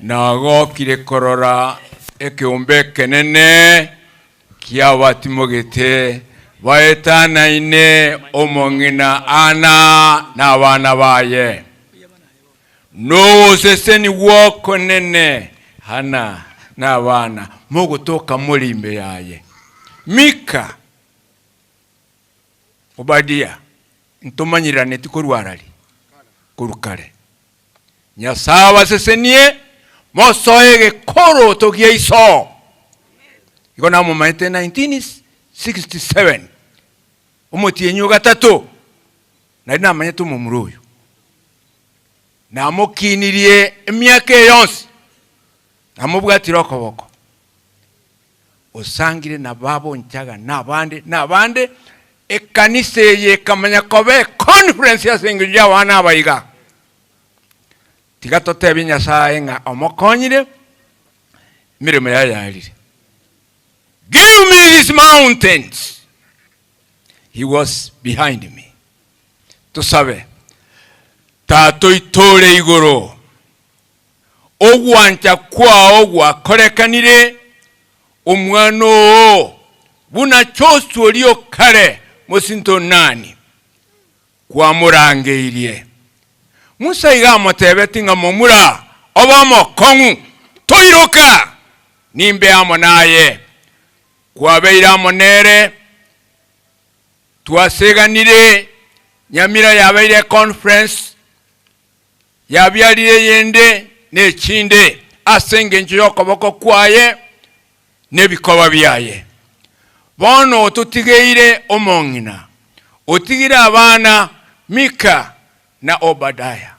Nagokire korora ekeombe ekenene ki'abatimogete baetanaine omong'ina Ana na abana baye. Nogosesenigwa okonene Ana na abana mogotoka more ime yaye. Mika, Obadia, ntomanyeraneti korwa arari? Korwa kare. Nyasae abasesenie, mosoe egekoroto gia iso. Igo namomaete 1967, omotienyi o gatato, nari namanyete omomura oyo. Namokinirie emiaka eye yonsi, namobwatire okoboko, osangire na baba onchaga na abande na abande, ekanisa eye ekamanya koba econference ase engencho y'abana aba iga. Tiga totebie Nyasae ng'a omokonyire, emeremo yaye yarire. Give me these mountains. He was behind me. Tosabe. Tata oito ore igoro, ogwancha kwao gwakorekanire, omwana oo buna Joshua oria o kare mosinto o Nani, kwamorangeirie. Musa iga amotebetie ng'a momura, obe omokong'u, toiroka, nimbe amo naye. Kwabeire amo nere, twaseganire, Nyamira yabeire econference, yabiarire eyende na echinde ase engencho y'okoboko kwaye nebikoba biaye. Bono ototigeire omong'ina, otigire abana Mika na Obadaya.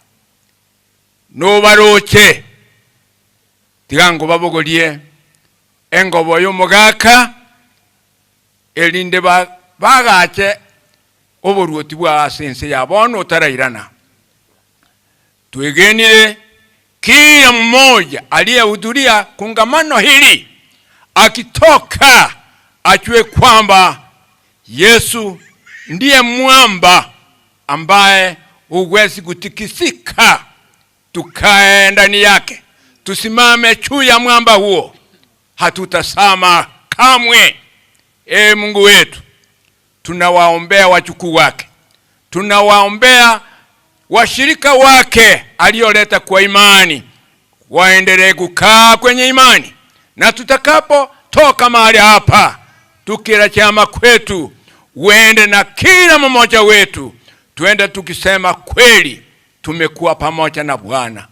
Nobaroche, tiga nkobabogorie engobo y'omogaka, erinde bagache oboruoti bwao ase ense ya bono otarairana. Twegenire kila mmoja aliyehudhuria kongamano hili akitoka ajue kwamba Yesu ndiye mwamba ambaye huwezi kutikisika. Tukae ndani yake, tusimame juu ya mwamba huo, hatutasama kamwe. Ee Mungu wetu, tunawaombea wajukuu wake, tunawaombea washirika wake alioleta kwa imani, waendelee kukaa kwenye imani, na tutakapotoka mahali hapa tukirejea makwetu, uende na kila mmoja wetu, tuende tukisema kweli tumekuwa pamoja na Bwana.